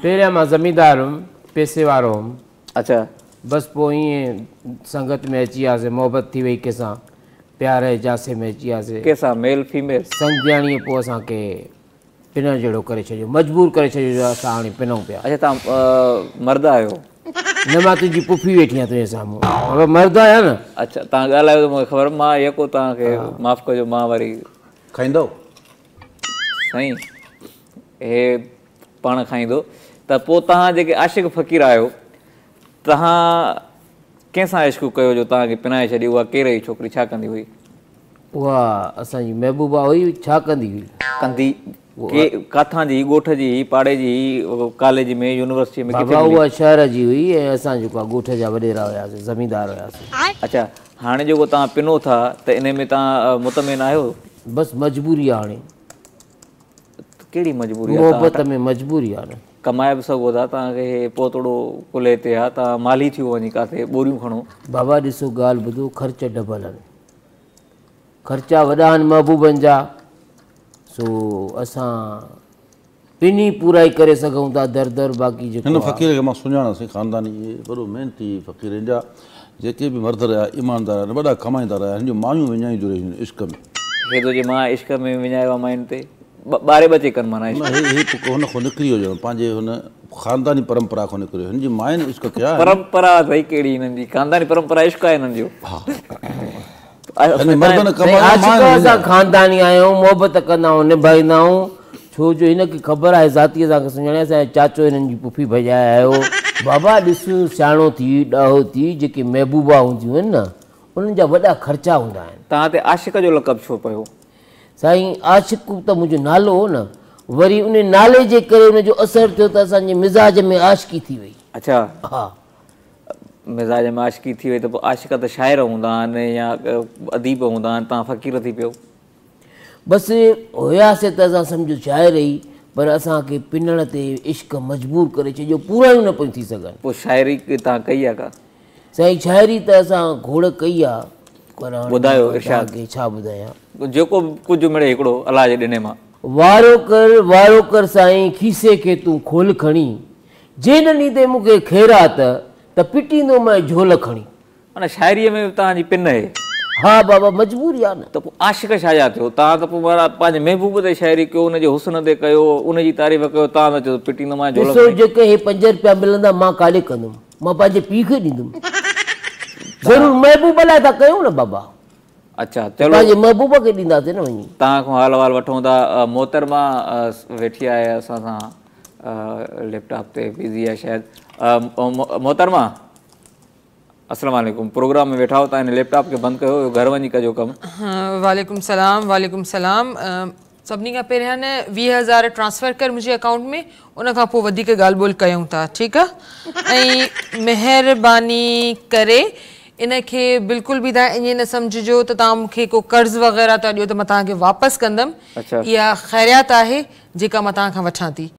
پهريان مان زميندار هئم، پئسي وارو هئم. اڇا. بس پوء ائين سنگت ۾ اچي وياسي، محبت ٿي وئي ڪنهن سان، پيار جي جاسي ۾ اچي وياسي. ڪنهن سان ميل فيميل؟ سنگتياڻيء پوء اسان کي پنڻ جهڙو ڪري ڇڏيو، مجبور ڪري ڇڏيو جو اسان هاڻي پنون پيا. اڇا توهان مرد آهيو؟ نه مان تنهنجي پڦي ويٺي آهيان تنهنجي سامهون. بابا مرد آهيان نه. اڇا توهان ڳالهايو ته مون کي خبر مان يڪو توهان کي معاف ڪجو مان وري. کائيندؤ؟ سائين هي پاڻ کائيندو ته پوء توهان جيڪي عاشق فقير آهيو توهان ڪنهن سان عشق ڪيو جو توهان کي پنائي ڇڏي اها ڪير هئي ڇوڪري ڇا ڪندي هئي؟ اها اسان جي محبوبا هئي ڇا ڪندي هئي؟ ڪندي ڪي ڪاٿان جي هئي ڳوٺ جي هئي پاڙي جي هئي ڪاليج ۾ يونيورسٽي ۾ ڪٿي بابا ملي؟ اها شهر جي هئي ۽ اسان جيڪو آهي ڳوٺ جا وڏيرا هياسين زميندار هياسين. اڇا هاڻي جيڪو توهان پنو ٿا ته انهي ۾ توهان مطمئن آهيو؟ بس مجبوري آهي هاڻي. ڪهڙي مجبوري آ؟ محبت ۾ مجبوري آ نه. ڪمائي به سگهو ٿا توهان کي هي پوتڙو ڪلهي تي آ توهان مالهي ٿيو وڃي ڪاٿي ٻوريون کڻو. بابا ڏسو ڳالهه ٻڌو خرچ ڊبل آهن خرچا وڏا آهن محبوبن جا سو اسان پني پورائي ڪري سگهون ٿا در در باقي جيڪو هن آ. فقير کي مان سڃاڻان سائين خانداني هي وڏو محنتي فقير هن جا جيڪي به مرد رهيا ايماندار رهيا وڏا ڪمائيندا رهيا هن جون مايون وڃائينديون رهيون عشق ۾. هي ٿو چئي مان عشق ۾ وڃايو آ ماين تي ٻاري ٻچي ڪن معنيٰ عشق. نه هي هي هن کان نڪري ويو ڄڻ پنهنجي هن خانداني پرمپرا کان نڪري ويو هن جي ماين عشق ڪيا آهن. پرمپرا اٿئي ڪهڙي هنن جي خانداني پرمپرا عشق آهي هنن جو. ها هن مردن سائين ڪمايو عاشق ماين اسان وڃايو. خانداني آهيون محبت ڪندا آهيون نڀائيندا آهيون ڇو جو هن کي خبر آهي ذاتي اسان کي سڃاڻي اسان جو چاچو هنن جي پڦي ڀڄائي آيو بابا ڏس سياڻو ٿي ڏاهو ٿي جيڪي محبوبا هونديون آهن نه انهن جا وڏا خرچا هوندا آهن. توهان تي عاشق جو لقب ڇو پيو؟ سائين عاشق ته منهنجو نالو هو نه وري ان نالي جي ڪري ان جو اثر ٿيو ته اسان جي مزاج ۾ عاشقي ٿي وئي. اڇا. ها. مزاج ۾ عاشقي ٿي وئي ته پوء عاشق ته شاعر هوندا آهن يا اديب هوندا آهن توهان فقير ٿي پيو. بس هياسي ته اسان سمجهو شاعر ئي پر اسان کي پنڻ تي عشق مجبور ڪري ڇڏيو پورايون نه پيون ٿي سگهن. پوء شاعري توهان ڪئي آ ڪا؟ سائين شاعري ته اسان کوڙ ڪئي آ پر هاڻي ٻڌايو مان ارشاد. توهان کي ڇا ٻڌايان. جيڪو به ڪجهه مڙئي هڪڙو الله جي ڏني مان. وارو ڪر وارو ڪر سائين کيسي کي تون کول کڻي جي نه ڏيندين مون کي خيرات ته پٽيندومانء جهول کڻي. معنيٰ شاعريء ۾ به توهان جي پن آهي. ها بابا مجبوري آ نه. ته پوء عاشق ڇا جا ٿيو؟ توهان ته پوء معنيٰ پنهنجي محبوب تي شاعري ڪيو، ان جي حسن تي ڪيو، ان جي تعريف ڪيو، توهان ته چئو ته پٽيندومانء جهول ڏسو کڻي. جيڪي هي پنج رپيا ملندا مان ڪاڏي ڪندم؟ مان پنهنجي پيء کي ڏيندم. ضرور محبوب لاء ٿا ڪيون نه بابا. اڇا چلو. پنهنجي محبوب کي ڏينداسين نه وڃي. توهان کان حال احوال وٺون ٿا. محترمه ويٺي آهي اسان سان ليپ ٽاپ تي بزي آهي شايد. محترمه السلام عليڪم پروگرام ۾ ويٺا آهيو توهان هن ليپ ٽاپ کي بند ڪيو گهر وڃي ڪجو ڪم. وعليڪم سلام وعليڪم سلام سڀني کان پهريان نه 20 هزار ٽرانسفر ڪر منهنجي اڪائونٽ ۾ ان کان پوء وڌيڪ ڳالهه ٻولهه ڪيون ٿا ٺيڪ آ ۽ مهرباني ڪري ان کي بلڪل به توهان ائين نه سمجهجو ته توهان مون کي ڪو قرض وغيره ٿا ڏيو ته مان توهان کي واپس ڪندم اها خيريات آهي جيڪا مان توهان کان وٺان ٿي.